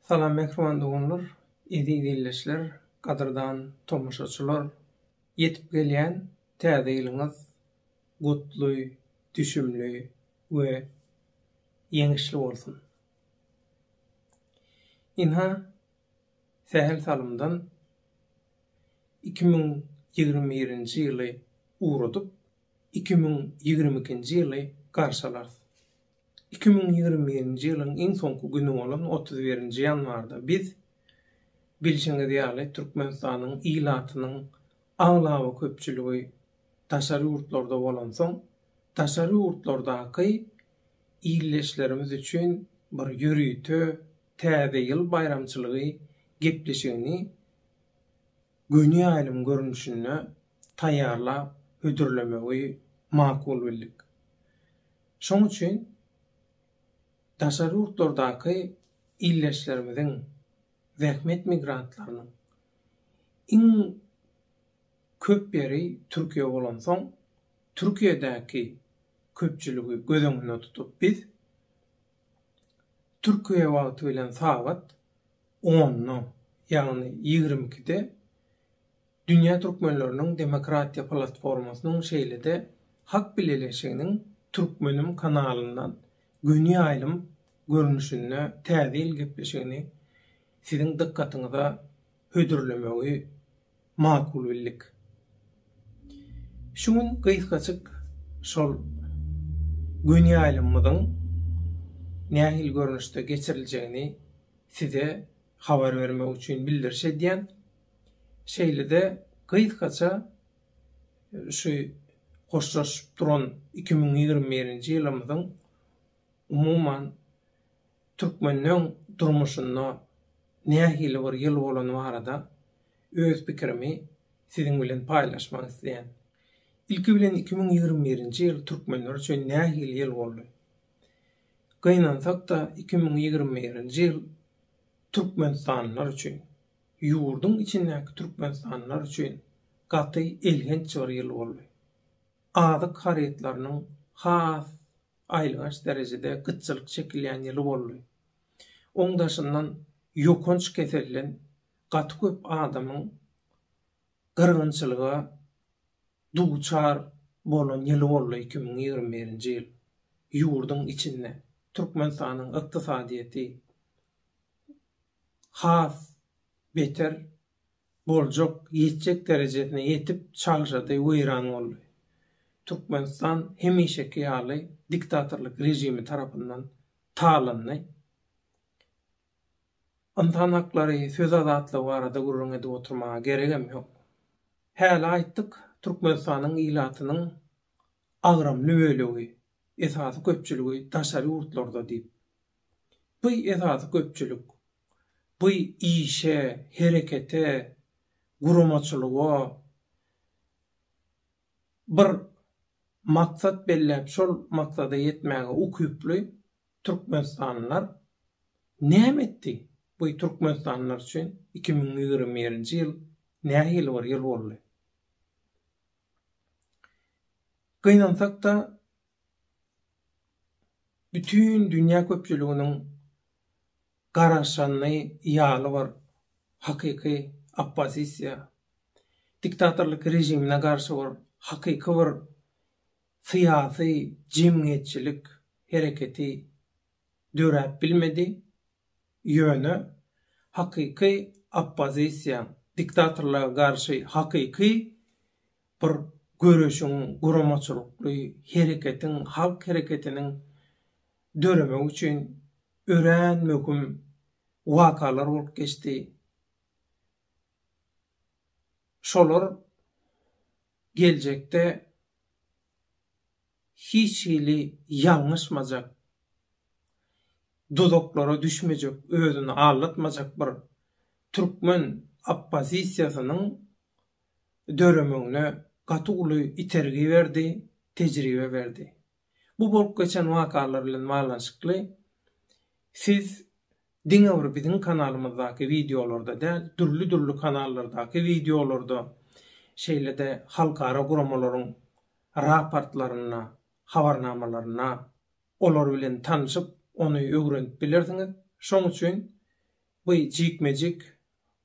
Salam mähriban doganlar, eziz ildeşler, gadyrdan tomaşaçylar! Ýetip gelýän Täze ýylyňyz gutly, düşümli we ýeňişli bolsun! Ynha, sähel salymdan 2021-nji ýyly ugradyp, 2022-nji ýyly garşy alarys. 2021-nji ýylyň iň soňky güni bolan 31-nji ýanwarda biz, bilşiňiz ýaly, Türkmenistanyň ilatynyň aglaba köpçüligi daşary ýurtlarda bolansoň, daşary ýurtlardaky ildeşlerimiz üçin bir ýörite Täze ýyl baýramçylygy gepleşigini göni ýaýlym görnüşinde taýýarlap hödürlemegi makul bildik. Şoň üçin daşary ýurtlardaky ildeşlerimiziň, zähmet migrantlarynyň iň köp ýeri Türkiýe bolansoň, Türkiýedäki köpçüligi göz öňünde tutup biz Türkiýe wagty bilen sagat onda, ýagny ýigrimi ikide Dünýä türkmenleriniň demokratiýa platformasynyň şeýle-de Hak bileleşiginiň Türkmenim kanalyndan göni ýaýlym görnüşinde Täze ýyl gepleşigini siziň dykgatyňyza hödürlemegi makul bildik. Şu gün gysgajyk şol göni ýaýlymymyzyň nähili görnüşde geçiriljegini size habar bermek üçin bildiriş edýän. Şeýle-de gysgaça şu hoşlaşyp duran 2021-nji ýylymyzyň umuman türkmenleň durmuşynda nähili bir ýyl bolany barada öz pikirimi siziň bilen paýlaşmak isleýän. Ilki bilen 2021-nji ýyl türkmenler üçin nähili ýyl boldy? Gynansak-da 2021-nji ýyl türkmenistanlylar üçin, ýurduň içindäki türkmenistanlylar üçin gaty elhenç bir ýyl boldy. Azyk harytlarynyň has aýylganç derejede gytçylyk çekilýän ýyly boldy. Oň daşyndan ýokanç keselden gaty köp adamyň gyrgynçylyga duçar bolan ýyly boldy 2021-nji ýyl. Ýurduň içinde Türkmenistanyň ykdysadyýeti has beter boljak, ýetjek derejesine ýetip çagşady, weýran boldy. Türkmenistan hemişeki ýaly diktatorlyk režimi tarapyndan talandy. Ynsan haklary, söz azatlygy barada gürrüň edip oturmaga geregem ýok. Häli aýtdyk, Türkmenistanyň ilatynyň agramly bölegi, esasy köpçüligi daşary ýurtlarda diýip. Bu esasy köpçülik, bu işe, herekete, guramaçylyga bir maksat belläp, şol maksada ýetmäge ukyply türkmenistanlylar näme etdi? Bu türkmenistanlylar üçin 2021-nji ýyl nähili bir ýyl boldy? Gynansak-da, bütin dünýä köpçüliginiň garaşany ýaly bir hakyky oppozisiýa, diktatorlyk režimine garşy bir hakyky bir syýasy, jemgyýetçilik hereketi döräp bilmedi. Ýöne hakyky oppozisiýa, diktatorlyga garşy hakyky bir göreşiň, guramaçylykly hereketiň, halk hereketiniň döremegi üçin örän möhüm wakalar bolup geçdi. Şolar geljekde hiç hili ýalňyşmajak, duzaklara düşmejek, özüni aldatmajak bir türkmen oppozisiýasynyň döremegine gaty uly itergi berdi, tejribe berdi. Bu bolup geçen wakalar bilen baglanyşykly siz diňe bir biziň kanalymyzdaky wideolarda däl, dürli-dürli kanallardaky wideolarda, şeýle-de halkara guramalaryň raportlarynda, habarnamalarynda olar bilen tanşyp, ony öwrenip bilersiňiz. Şoň üçin. Bu jikme-jik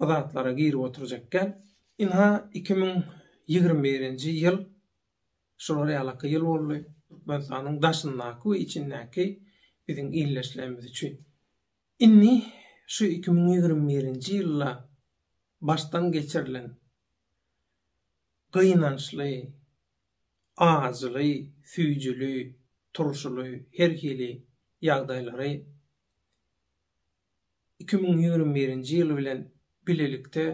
bu zatlara girip oturjak däl. Ynha, 2021-nji ýyl şular ýalaky ýyl boldy Türkmenistanyň daşyndaky we içindäki biziň ildeşlerimiz üçin. Indi şu 2021-nji ýylda başdan geçirilen gynançly, ajyly, süýjüli, turşuly her hili ýagdaýlary 2021-nji ýyl bilen bilelikde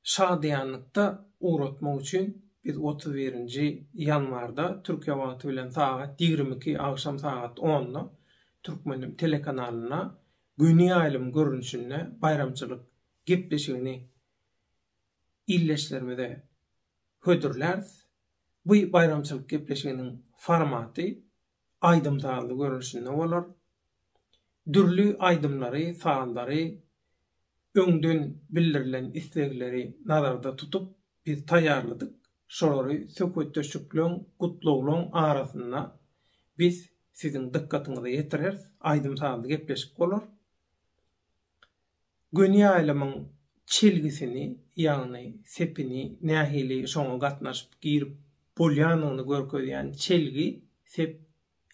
şadyýanlykda ugratmak üçin biz 31-nji ýanwarda Türkiýe wagty bilen sagat 22 agşam sagat onda Türkmenim telekanalynda göni ýaýlym görnüşinde baýramçylyk gepleşigini ildeşlerimize hödürläris. Bu baýramçylyk gepleşiginiň formaty aýdym-sazly görnüşinde bolar. Dürli aýdymlary, sazlary, öňden bildirilen islegleri nazarda tutup biz taýýarladyk. Şolary söhbetdeşlikleň, gutlaglaň arasynda biz siziň dykgatyňyza ýetireris. Aýdym-sazly gepleşik bolar. Göni ýaýlymyň çelgisini, ýagny sepini nähili şoňa gatnaşyp girip bolýanyny görkezýän çelgi, sep,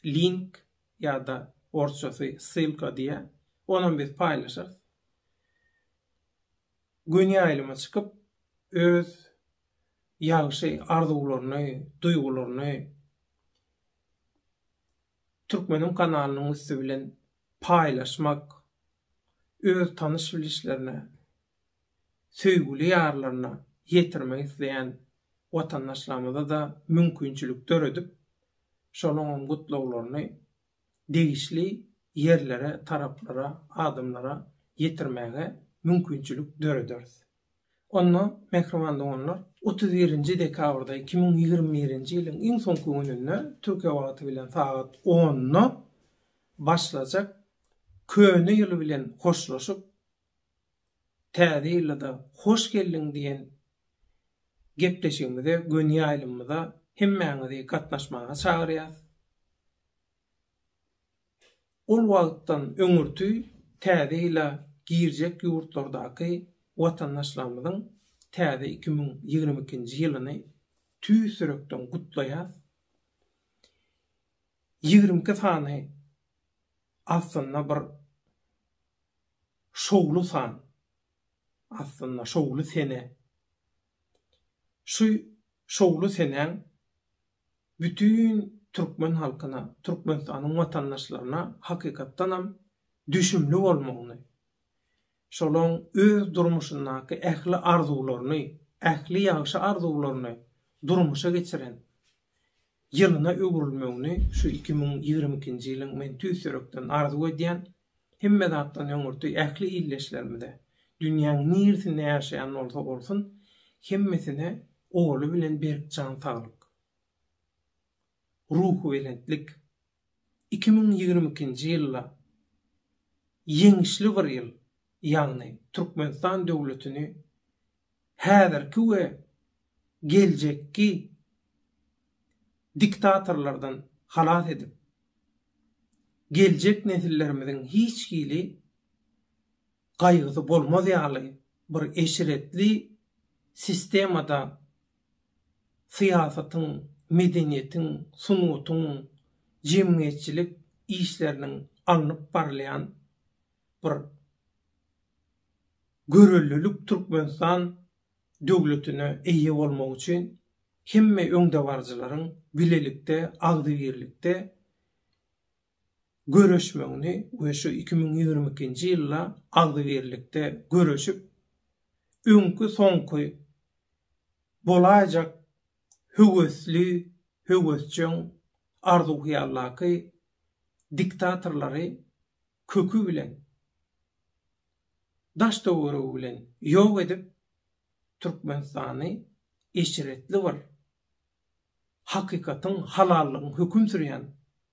link ýa-da orsçasy ssylka diýýär. Onam biz paýlaşarys. Göni ýaýlyma çykyp, öz ýagşy arzuwlaryny, duýgularyny Türkmeniň kanalynyň üsti bilen paýlaşmak, öz tanyş-bilişlerine, söýgüli ýarlaryna ýetirmek isleýän watandaşlarymyza-da mümkinçilik döredip, şolaňam gutlaglaryny degişli ýerlere, taraplara, adamlara ýetirmäge mümkinçilik dörederis. Onda, mähriban doganlar, 31-nji dekabrda 2021-nji ýylyň iň soňky gününde Türkiýe wagty bilen sagat onda başlajak köne ýyl bilen hoşlaşyp, täze ýylda-da hoş geldiň diýen gepleşigimize, göni ýaýlymymyza hemmäňizi gatnaşmaga çagyrýas. Ol wagtdan öňürti täze ýyla girjek ýurtlardaky watandaşlarymyzyň täze 2022-nji ýylyny tüýs ýürekden gutlaýas. 22 sany aslynda bir şowly san, aslynda şowly sene. Şu şowly senäň bütin türkmen halkyna, Türkmenistanyň watandaşlaryna hakykatdanam düşümli bolmagyny, şolaň öz durmuşyndaky ähli arzuwlaryny, ähli ýagşy arzuwlaryny durmuşa geçiren ýylyna öwrülmegini şu 2022-nji ýylyň men tüýs ýürekden arzuw edýän. Hemme zatdan öňürti ähli ildeşlerimize, dünýäň niresinde ýaşaýan bolsa bolsun, hemmesine owaly bilen berk jan saglyk, ruhubelentlik, 2022-nji ýylda ýeňişli bir ýyl, ýagny Türkmenistan döwletini häzirki we geljekki diktatorlardan halas edip, geljek nesillerimiziň hiç hili gaýgysy bolmaz ýaly bir eşretli sistemada syýasatyň, medeniýetiň, sungatyň, jemgyýetçilik işleriniň alnyp barylýan bir görellilik Türkmenistan döwletine eýe bolmak üçin hemme öňdebaryjylaryň bilelikde, agzybirlikde göreşmegini we şu 2022-nji ýylda agzybirlikde göreşip, öňki-soňky bolaýjak höwesli, höwesjeň, arzuw-hyýaldaky diktatorlary köki bilen, daş-töweregi bilen ýok edip, Türkmenistany eşretli bir hakykatyň, halallygyň höküm sürýän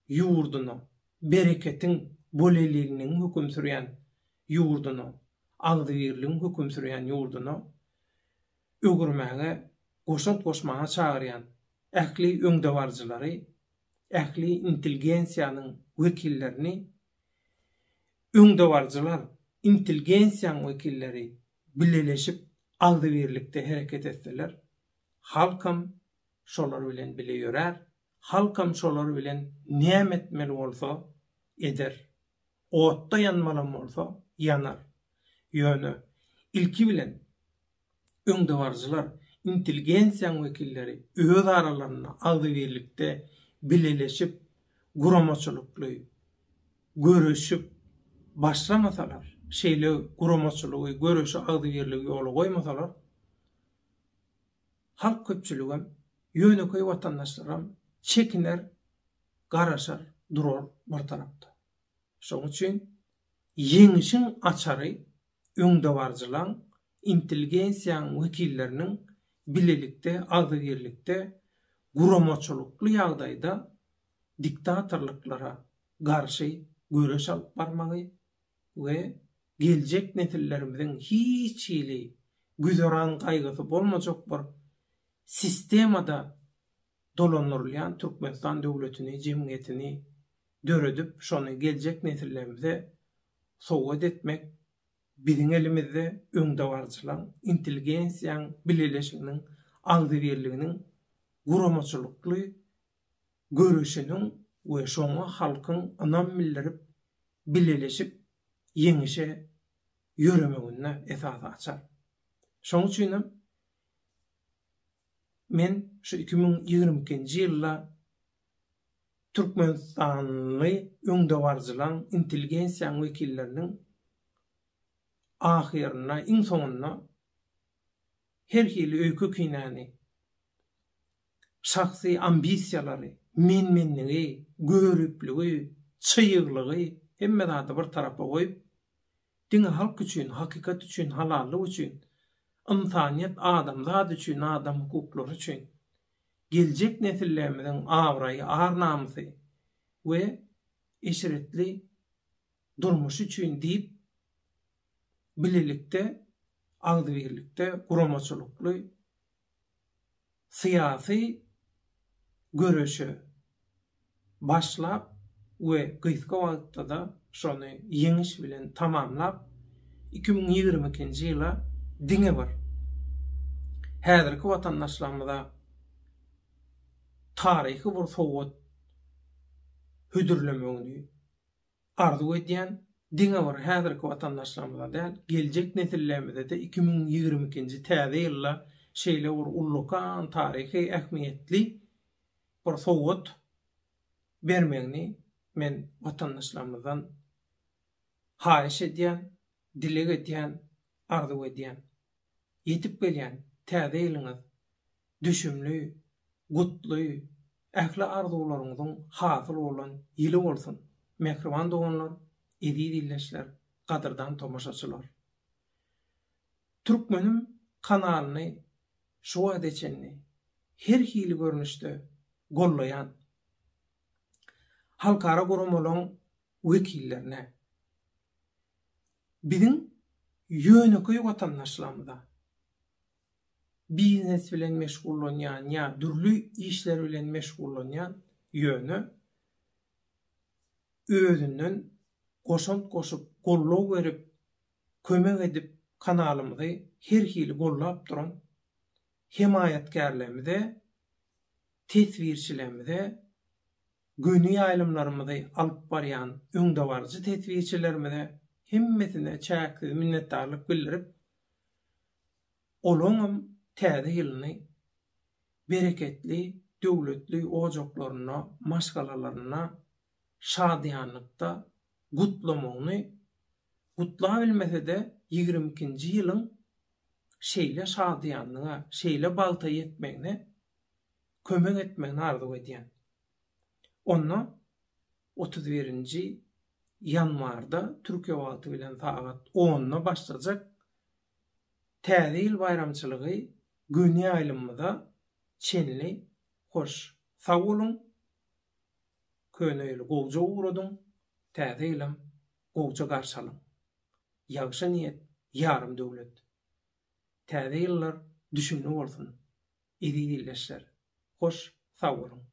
ýurduna, bereketiň, bolelilinigiň höküm sürýän ýurduna, agzybirligiň höküm sürýän ýurduna öwürmäge goşant goşmaga çagyrýan ähli öňdebaryjylary, ähli intelligensiýanyň wekillerini öňdebaryjylar! intelgensiýaň wekilleri bileleşip agzybirlikde hereket etseler, halkam şolar bilen bile ýörär, halkam şolar bilen näme etmeli bolsa eder. Otda ýanmalam bolsa ýanar. Ýöne ilki bilen öňdebaryjylar, intelgensiýaň wekilleri öz aralarynda agzybirlikde bileleşip, guramaçylykly göreşip başlamasalar, şeýle guramaçylygy, göreşi, agzybirligi ýola goýmasalar, halk köpçüligem, ýönekeý watandaşlaram çekiner, garaşar durar bir tarapda. Şonuň üçin ýeňişiň açary öňdebaryjylaň, intelligensiýaň wekilleriniň bilelikde, agzybirlikde, guramaçylykly ýagdaýda diktatorlyklara garşy göreş alyp barmagy we geljek nesillerimiziň hiç hili güzeran gaýgysy bolmajak bir sistemada dolandyrylýan Türkmenistan döwletini, jemgyýetini döredip, şony geljek nesillerimize sowgat etmek biziň elimizde, öňdebaryjylaryň, intelligensiýaň bileleşiginiň, agzybirliginiň guramaçylykly göreşiniň we şoňa halkyň ynam bildirip, bileleşip ýeňişe ýöremeginde esasy açar. Şonuň üçinem men şu 2022-nji ýylda Türkmenistanly öňdebaryjylaň, intelligensiýaň wekilleriniň ahyrynda, iň soňunda her hili öýke-kinäni, şahsy ambisiýalary, men-menligi, görüpligi, çyglygy hemme zady bir tarapa goýup, diňe halk üçin, hakykat üçin, halallyk üçin, ynsanyýet, adamzat üçin, adam hukuklary üçin, geljek nesillerimiziň abraýy, ar-namysy we eşretli durmuşy üçin diýip, bilelikde, agzybirlikde, guramaçylykly syýasy göreşe başlap we gysga wagtda-da şony ýeňiş bilen tamamlap, 2022-nji ýyla diňe bir häzirki watandaşlarymyza taryhy bir sowgat hödürlemegini Arzuw edýän, diňe bir häzirki watandaşlarymyza däl, geljek nesillerimize-de 2022-nji täze ýylda şeýle bir ullakan taryhy ähmiýetli bir sowgat bermegini men watandaşlarymyzdan haýyş edýän, dileg edýän, arzuw edýän. Ýetip gelýän Täze ýylyňyz düşümli, gutly, ähli arzuwlaryňyzyň hasyl bolan ýyly bolsun, mähriban doganlar, eziz ildeşler, gadyrdan tomaşaçylar! Türkmenim kanalyny şu wagta çenli her hili görnüşde gollaýan halkara guramalaryň wekillerine, Biziň ýönekeý watandaşlarymyza, biznes bilen meşgullanýan ýa dürli işler bilen meşgullanýan, ýöne özünden goşant goşup, goldaw berip, kömek edip kanalymyzy her hili goldap duran hemaýatkärlerimize, teswirçilerimize Göni ýaýlymlarymyzy alyp barýan öňdebaryjy teswirçilerimize hemmesine çäksiz minnetdarlyk bildirip, olaňam Täze ýylyny bereketli, döwletli ojaklarynda, maşgalalarynda şadyýanlykda gutlamagyny, gutlabilmese-de ýigrimi ikinji ýylyň şeýle şadyýanlyga, şeýle bagta ýetmegine kömek etmegini arzuw edýän. Onda 31-nji ýanwarda Türkiýe wagty bilen sagat onda başlajak Täze ýyl baýramçylygy göni ýaýlymymyza çenli hoş sag boluň, köne ýyly gowja ugradyň, täze ýylam gowja garşy alyň. Ýagşy niýet ýarym döwlet. Täze ýyllar düşümli bolsun! Eziz ildeşler, hoş sag boluň!